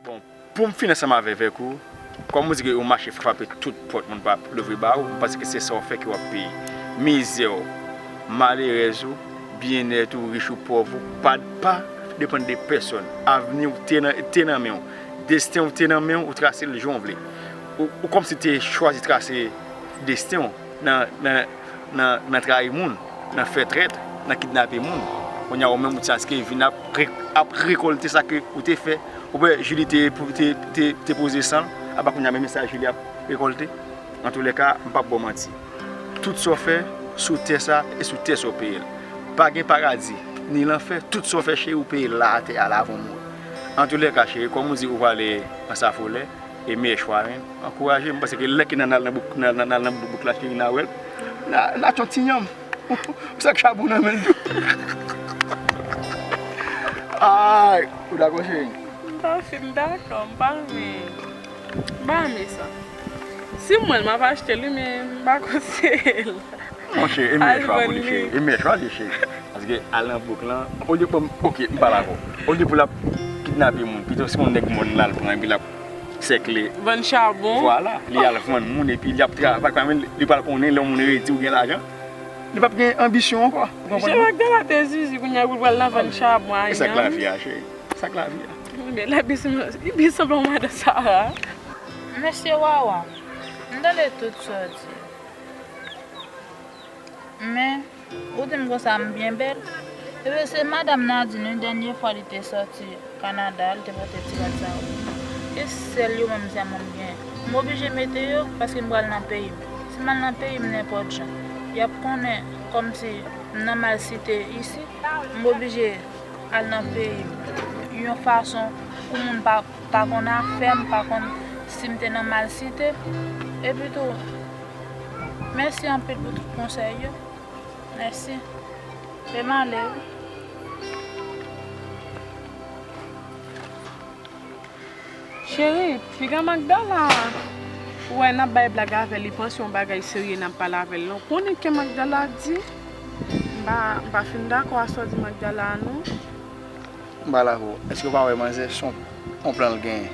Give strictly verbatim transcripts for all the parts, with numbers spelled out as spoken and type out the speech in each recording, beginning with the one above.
Bon, pou m fini ansanm avè-, avèk ou, kòm ou di ke ou mache frape tout pòt moun p ap louvri ba ou, m panse ke se sa w fè ke w ap peye. Mizè w, malerèz ou, byennèt ou, rich ou pòv ou, pa, pa depann de pèsòn. Avni w te nan, te nan men w. Desten w te nan men w, ou trase l jan w vle. Ou, ou kòmsi te chwazi trase desten w nan, nan, nan, nan trayi moun, nan fè trèt, nan kidnape moun. Kounye a ou menm ou te santi ke vin ap re-, ap rekòlte sa ke ou te fè. Ou wè Julie te, te, te, te poze san l, apa kounye a menm sa Julie ap rekòlte. Antoulèka, m p ap ba w manti. Tout sa w fè sou tè sa e sou tè sa w peye l. Pa gen paradi, ni lanfè, tout sa w fè cheri ou peye l la atè a la avan w mouri. Antoulèka cheri, kòm ou di ou prale nan Safolè, e meyè chwa wi. Ankouraje, m panse ke lè ke n al nan bouk, nan, nan, nan, nan bouk la cheri n a wè l. N a, n a tchon ti yanm. Ou sa k chabon nan men l tou. Ay, ou dakò cheri? M pa fin dakò, m pa renmen. M pa renmen sa. Si m wè l, m ap achte l wi, men m pa konseye l. Monchè, e meyè chwa pou li cheri. E meyè chwa li cheri. Paske al nan bouk lan, olye, bon, oke, m pale avè w. Olye pou l ap kidnape moun, pito se yon nèg mòn l al pran, epi l ap sèkle. Vann chabon. Vwala, li al vann moun, epi li ap travay, kanmenm li pral konnen lè yon moun redi ou gen lajan. Li p ap gen anbisyon ankò. Ou konprann mwen? Jan Magdala te zizi, kounye a pou l pral nan vann chabon a. E sa k lavi a, cheri. Sa k lavi a. Men la, byen sanble yon madan Sara. Mesye Wawa, m tande tout sa w di. Men, ou di m konsa m byen bèl. Ebyen, se madanm Nadine, wi, dènye fwa li te sòti Kanada, li te pote ti rad sa yo. E sèl yo menm sèlman m gen. M oblije mete yo, paske m pral nan peyi m. Si m al nan peyi m nenpòt jan, y ap konnen kòmsi m nan malsite isi, m oblije al nan peyi m yon fason pou moun pa, pa konn afè m, pa konn si m te nan malsite. Epi tou, mèsi anpil pou tout konsèy yo. Mèsi. E m ale wi. Cheri, piga Magdala, ou wè n ap bay blag avè l, li panse yon bagay serye n ap pale avè l. Non, konnen ke Magdala di, m pa, m pa fin dakò a sa w di Magdala a non. M pale avè w, èske w pa wè manzè se yon, yon plan l genyen?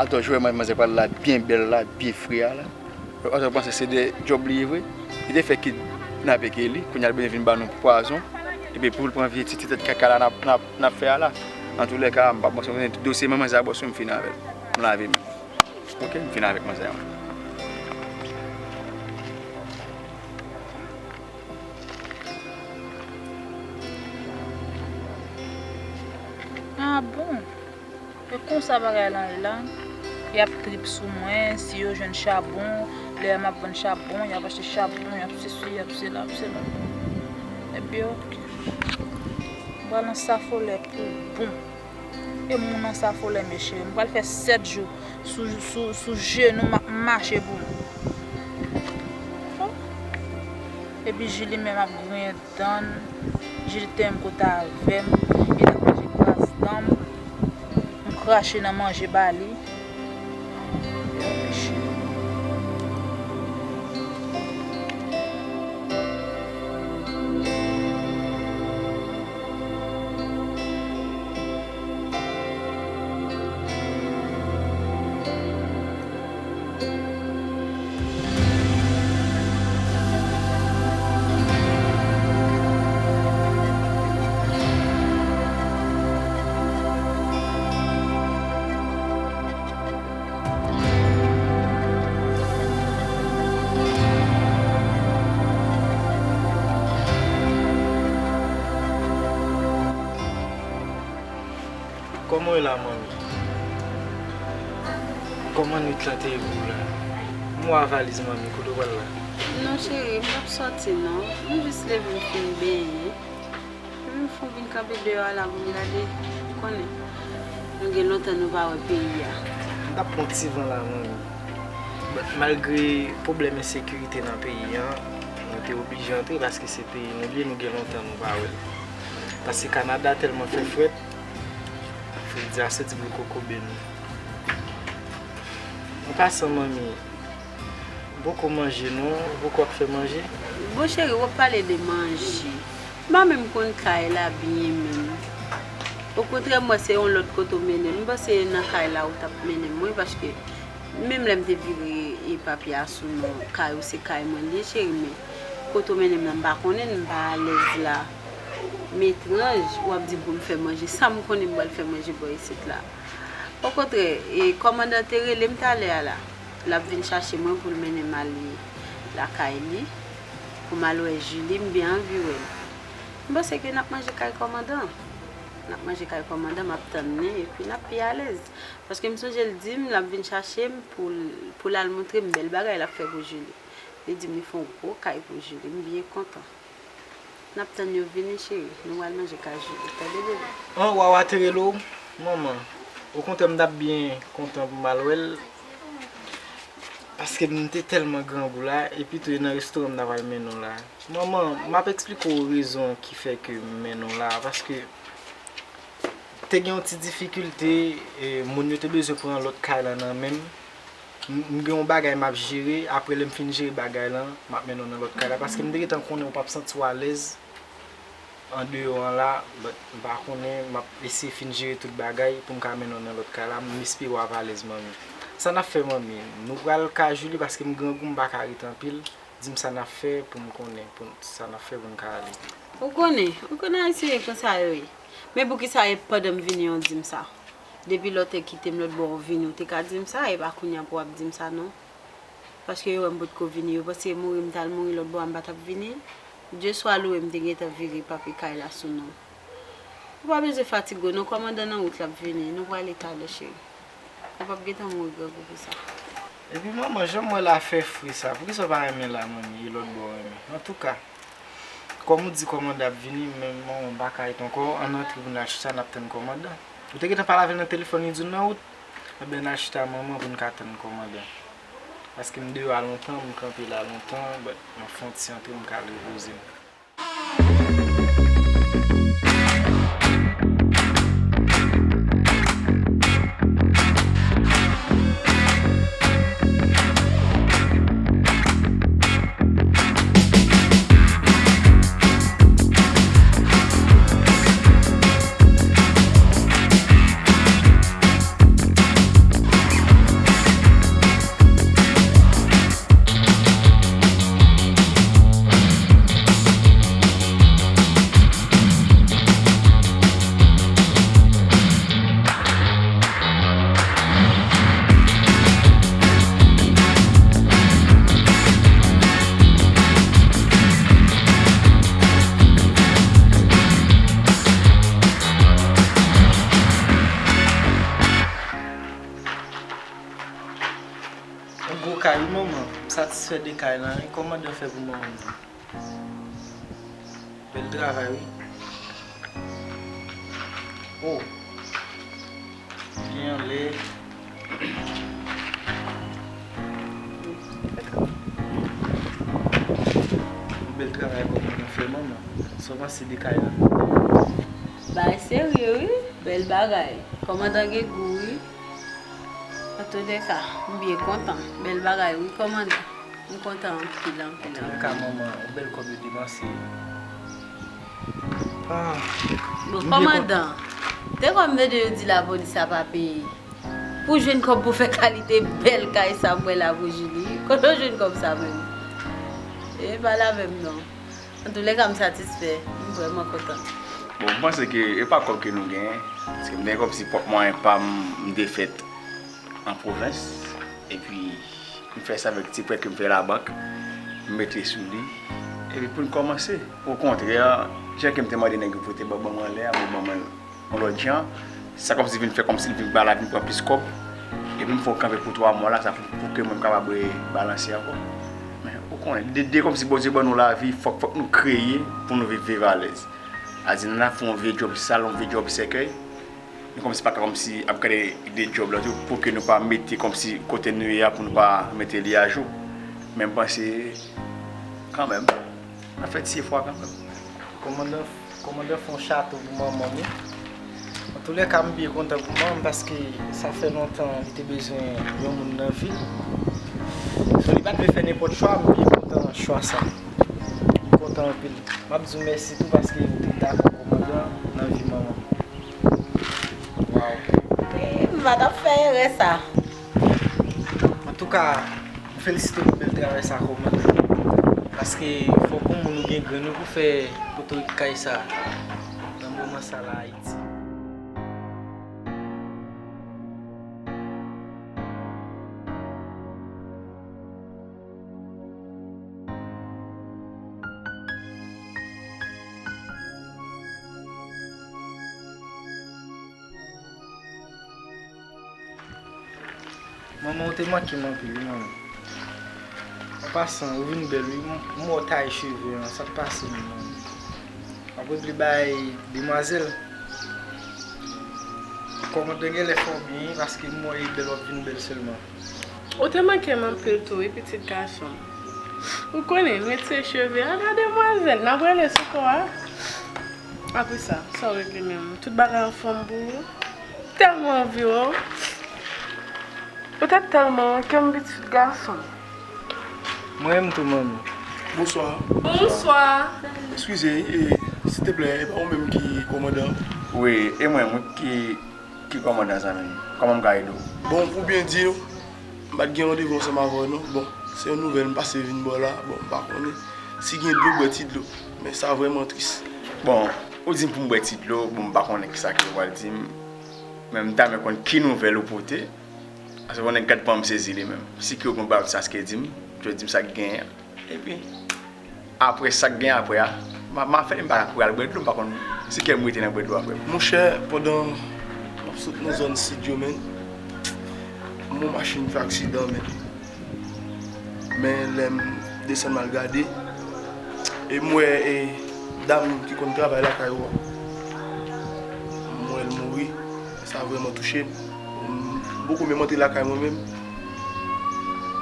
Atò, jwè manzè pral la byen bèl la, byen fre a la. Atò, w panse se de djòb li ye vre? Li te fè kidnape Kelly, kounye a l bezwen vin ba nou pwazon, epi pou l pran vye ti, ti tèt kaka la n ap, n ap, n ap fè a la. Antoulèka, m p ap mansyone dosye manzè a bòs mwen, m fini avè l. M lave men. Oke, m fini avèk manzè a. Ah bon? E konsa bagay lan ye la? Y ap trip sou mwen, si yo jwenn chabon, lè a m ap vann chabon, y ap achte chabon, y ap sesi, y ap sela, y ap sela. Epi oke. M pral nan Safolè pou bon. E moun nan Safolè, mesye, m pral fè sèt jou sou, sou, sou jenou m ap mache pou nou. Oh. Epi Jili menm ap griyen dan l, Jili te menm kote avè m, e l ap manje kras dan m. M krache nan manje ba li. Kòman w ye la, manmi? Kòman nwit lan te ye pou w la? M wè valiz manmi, kote w pral la? Non, cheri, m p ap sòti, non. M jis leve, m fin benyen. Epi m fon vin kanpe deyò a la pou m gade. Ou konnen, nou gen lontan nou pa wè peyi a. M t ap pran ti van la, manmi. But malgre pwoblèm ensekirite nan peyi a, nou te oblije antre paske se peyi nou l ye, nou gen lontan nou pa wè l. Paske Kanada tèlman fè frèt, fredi a santi bri kokobe nou. An pasan, manmi, m poko manje non, ou poko ap fè manje? Bon, cheri, w ap pale de manje. M pa menm konn kay la byen menm. Okontrè, m wè se yon lòt kote w mennen m. M panse nan kay la ou t ap mennen m, wi, paske menm lè m te vire e papye a sou non kay ou, se kay mwen li ye, cheri, men kote w mennen m nan, m pa konnen, m pa alèz la. M etranj, w ap di m pou m fè manje. Sa m konnen m pral fè manje bò isit la? Okontrè, e kòmandan te rele m talè a la. L ap vin chache mwen pou l mennen m al lakay li, pou m al wè Julie, m byen anvi wè l. M panse ke n ap manje kay kòmandan. N ap manje kay kòmandan, m ap tann li, epi n ap pi alèz. Paske m sonje l di m l ap vin chache m pou l, pou l al montre m bèl bagay l ap fè pou Julie. Li di m li fè yon gwo kay pou Julie, m byen kontan. N ap tann yo vini, cheri. Nou pral manje kay Julie. Tande, bebe? An, Wawa te rele w, manman. Okontrè, m t ap byen kontan pou m al wè l. Paske m te tèlman grangou la, epi tou e nan restoran m ta pral mennen w la. Manman, m ap eksplike w rezon ki fè ke m mennen w la, paske te gen yon ti difikilte, e, moun yo te bezwen pran lòt kay la nan men m. M, m gen yon bagay m ap jere, apre lè m fin jere bagay lan, m ap mennen w nan lòt kay la, paske m te gentan konnen w p ap santi w alèz andeyò an la, but m pa konnen, m ap eseye fin jere tout bagay pou m ka mennen w nan lòt kay la, m espere w ap alèz, manmi. Sa n ap fè, manmi? Nou pral ka Julie paske m grangou, m pa ka ret anpil. Di m sa n ap fè pou m konnen, pou n, sa n ap fè pou n ka ale. Ou konnen, ou konnen Ayisyen yo konsa yo ye. Men poukisa e pandan m vini yo di m sa? Depi lè w te kite m lòt bò ou vini, ou te ka di m sa, e pa kounye a pou w ap di m sa non. Paske yo wè m potko vini, yo panse mouri m t al mouri lòt bò a, m pa t ap vini. Dye swa louwe, m te gentan vire papye kay la sou non. Ou pa bezwen fatige w non, kòmandan nan wout l ap vini, nou prale talè, cheri. Ou p ap gentan mouri grangou pou sa. Epi manman, jan m wè la fè fre sa, poukisa w pa renmen la, manmi, e lòt bò w renmen? Antouka, kòm ou di kòmandan ap vini, men manman, m pa ka ret ankò, ann antre pou n al chita, n ap tann kòmandan. Ou te gentan pale avè l nan telefòn, li di w nan wout? Ebyen, n al chita, manman, pou n ka tann kòmandan. Paske m deyò a lontan, m kanpe la lontan, but m ap fè yon ti antre, m ka al repoze m. Yon gwo kay wi, manman. M satisfè de kay lan. E kòmandan fè pou manman m nan? Bèl travay wi. Oh. Byen anlè. Yon bèl travay kòmandan fè, manman. Sa w panse de kay lan? Bagay serye wi. Bèl bagay. Kòmandan gen gou wi. Antoulèka, m byen kontan. Bèl bagay wi, kòmandan. M kontan anpil, anpil, anpil. Antoulèka, manman, yon bèl kòb yo depanse. Ah, bon, m byen kòmandan, te kwè m tande yo di lapolis la pa peye. Pou jwenn kòb pou fè kalite bèl kay sa m wè la pou Julie. Kote w jwenn kòb sa menm? E pale avè m non. Antoulèka, m satisfè. M vrèman kontan. Bon, m panse ke e pa kòb ke nou genyen. Paske m gen kòmsi pwòp mwayen pa m, m te fèt an pwovens. Epi, m fè sa avèk ti prè ke m fè labank. M mete sou li. Epi pou n kòmanse. Okontrè, jan ke m te mande nèg yo pote ban, ban mwen anlè a, mwen ban mwen l yon lòt jan. Sa kòmsi vin fè kòmsi l vin ba la vin pran plis kòb. Epi m fè yon kanpe pou twa mwa la, sa pou, pou ke mwen m kapab rebalanse ankò. Men, ou konnen, de, de kòmsi Bondye ban nou lavi, fòk, fòk nou kreye pou nou viv, viv alèz. A di, n ap fè yon vye djòb sal, yon vye djòb sèkèy. Nou kòmsi pa ka kòmsi ap gade de djòb la tou, pou ke nou pa mete kòmsi kote nou ye a, pou nou pa mete li ajou. Men m panse, kanmenm, n ap fè ti efò kanmenm. Kòmandan, kòmandan fè yon chato pou manman m wi. Antoulèka, m byen kontan pou manman m paske sa fè lontan li te bezwen yon moun nan vi l. So, li pa t vle fè nenpòt chwa, m byen kontan chwa sa. M kontan anpil. M ap di w mèsi tou paske ou te dakò kòmandan nan vi manman m. M pa t ap fè erè sa. Antouka, m felisite w pou bèl travay sa kòmandan. Paske fòk yon moun ou gen grenn ou pou fè potorik kay sa nan moman sa la Ayiti. Manman, ou te manke m anpil, wi, manman. An pasan, ou vin bèl, wi. M, m wè w taye cheve an, sa k pase menm, manman? W ap regle bagay demwazèl? Kòmandan genlè fè w byen, wi, paske m wè e bèl w ap vin bèl sèlman. Ou te manke m anpil tou, wi, pitit gason m. Ou konnen, m retire cheve a, gade demwazèl, n ap rele sou kò a. Apre sa, sa w regle menm? Tout bagay anfòm pou ou? Tèlman anvi wè w. Ou te tèlman manke m, pitit gason. Mwen menm tou, manmi. Bonswa. Bonswa. Eskize, e, silteplè, e pa ou menm ki kòmandan? Wi, e mwen, mwen ki, ki kòmandan, zanmi m. Kòman m ka ede w? Bon, pou byen di w, m pa t gen randevou ansanm avè w, non. Bon, se yon nouvèl, m pase vin bò la. Bon, m pa konnen si gen dlo, bwè ti dlo. Men sa vrèman tris. Bon, ou di m pou m bwè ti dlo, bon, m pa konnen kisa ke ou pral di m. Men m ta renmen konn ki nouvèl ou pote. Paske yon nèg gad pran m sezi li menm. Si ke ou gon bagay sa ke di m, ou di m sa k genyen. Epi, apre sa k gen apre a, m a, m a fè li, m pa ka pral bwè dlo, m pa konn si kè m rete nan bwè dlo apre. Monchè, pandan m ap sot nan zòn sid yo, men, m wè yon machin fè aksidan, men. Men lè m desann m al gade, e m wè, e, dam ki konn travay lakay ou a. M wè l mouri. Sa vrèman touche m. M poko menm antre lakay mwen menm.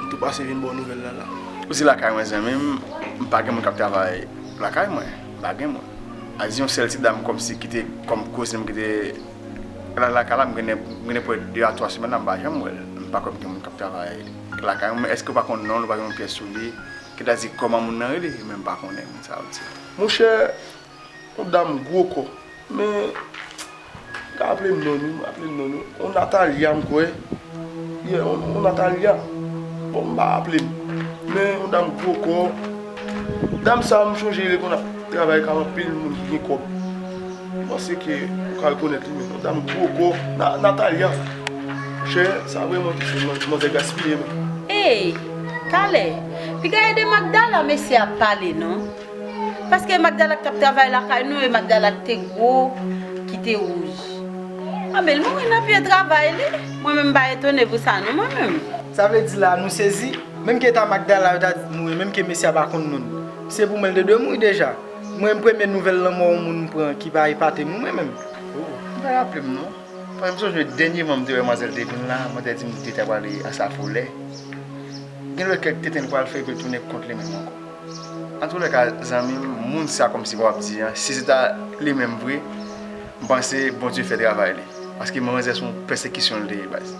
M tou pase vin ba w nouvèl la la. Ou se lakay mwen, zanmi m, m pa gen moun k ap travay lakay mwen. M pa gen moun. A di yon sèl ti dam kòmsi ki te kòm kouzin m ki te la lakay la, m gen, m gen prè de a twa semèn la, m pa janm wè l. M pa kwè m gen moun k ap travay lakay mwen. Men èske ou pa konn non l, ou pa gen yon pyès sou li? Ki ta di kòman moun nan rele? Men m pa konnen moun sa ou di. Monchè, yon dam gwo kò. Men, m ka raple m non li, m raple m non li. Yon Natalia, m kwè. Yeah, yon, yon Natalia. Bon, m pa raple m. Men, yon dam gwo kò. Dam sa, m chonje lè konn ap travay kay anpil moun ki gen kòb. M panse ke ou ka rekonèt li, men yon dam gwo kò. Na-, Natalia. Monchè, sa vrèman touche m, manzè gaspiye, men. Ey, talè, piga ede Magdala, mesye ap pale, non. Paske Magdala k t ap travay lakay nou, e Magdala k te gwo, ki te wouj. Anben, l mouri nan pye travay li. Mwen menm, m pa etone pou sa, non, mwen menm. Sa vle di la, nou sezi? Menm ke ta Magdala, yo ta di mouri, menm ke mesye a pa konn non l. Se pou mwen, l te dwe mouri deja. Mwen, m premye nouvèl lanmò yon moun m pran ki pa epate m, mwen menm. Oh, m pa raple m, non. Paske m sonje dènyèman m te wè manzèl te vin la, mwen te di m li te ta prale an Safolè. Gen lè kèk tenten l pral fè epi l tounen kont li menm ankò. Antoulèka, zanmi m, moun sa kòmsi w ap di an, si se ta li menm vre, m panse Bondye fè travay li. Paske manzè se yon pèsekisyon li te ye, baz.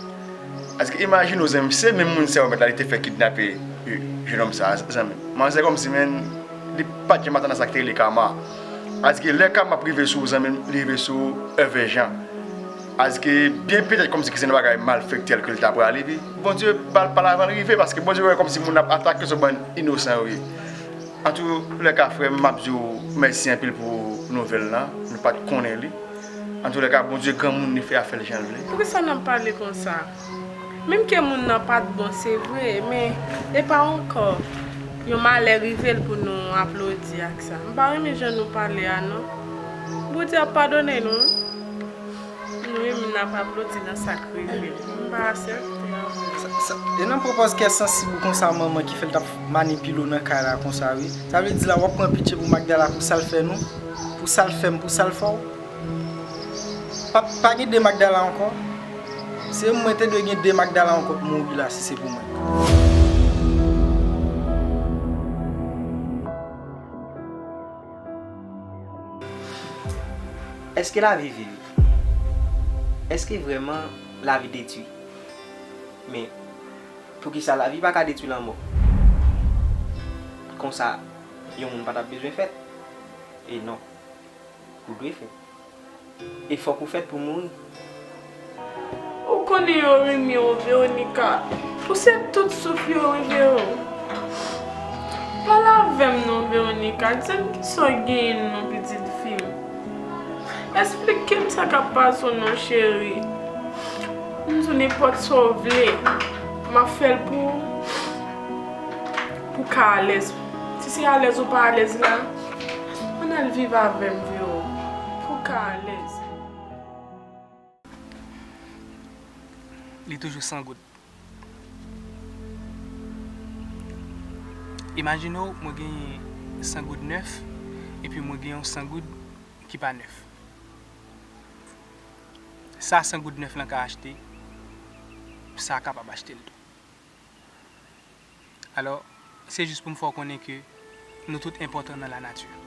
Paske imajine w, zanmi m, se menm moun sa yo mèt la li te fè kidnape, e, jenòm sa, zanmi m. Manzè kòmsi, men, li pa t janm atann a sa ki te rele kama. Paske lè kama ap rive sou ou, zanmi m, li rive sou ou èvè jan. Paske byen petèt kòmsi ki se yon bagay malfektè ke l ta prale, epi Bondye ba l pa l avan l rive, paske Bondye wè kòmsi moun ap atake sou bann inosan yo ye. Antoulèka, frè m, m ap di w mèsi anpil pou nouvèl lan, nou pa t konnen li. Antoulèka, Bondye granmoun, li fè afè l jan l vle. Poukisa n ap pale konsa? Menm ke moun nan pa t bon, se vre, men e pa ankò yon malè rive l pou nou aplodi ak sa. M pa renmen jan nou pale a, non. Bondye ap padone nou, wi. Nou menm n ap aplodi nan sa k rive. M pa aksepte ankò. Sa, sa, e nan pwopòz kè sansib ou konsa, manman, ki fè l t ap manipile w nan kay la konsa, wi. Sa vle di la, w ap pran pitye pou Magdala, pou sa l fè nou, pou sa l fè m, pou sa l fè w. Pa, pa gen de Magdala ankò. Se mwen te dwe gen de Magdala ankò pou mouri la, si se pou mwen. Èske lavi viv? Èske vrèman lavi detwi? Men, poukisa lavi pa ka detwi lanmò? Konsa, yon moun pa t ap bezwen fèt? E non, ou dwe fèt. E fòk ou fèt pou mouri. Ou Konnen yo renmen w, Veronica. Ou se tout souf yo wi, Vero. Pale avè m non, Veronica. Di m kisa w genyen non, pitit fi m. Esplike m sa k ap pase w non, cheri. M di w nenpòt sa w vle, m ap fè l pou, pou w ka alèz. Si se alèz ou pa alèz la, ann al viv avè m, Vero. Pou w ka alèz. Li toujou san goud. Imajine w, mwen genyen san goud nèf, epi mwen gen yon san goud ki pa nèf. Sa san goud nèf lan ka achte, sa kapab achte l tou. Alò, se jis pou m fè w konnen ke nou tout enpòtan nan lanati.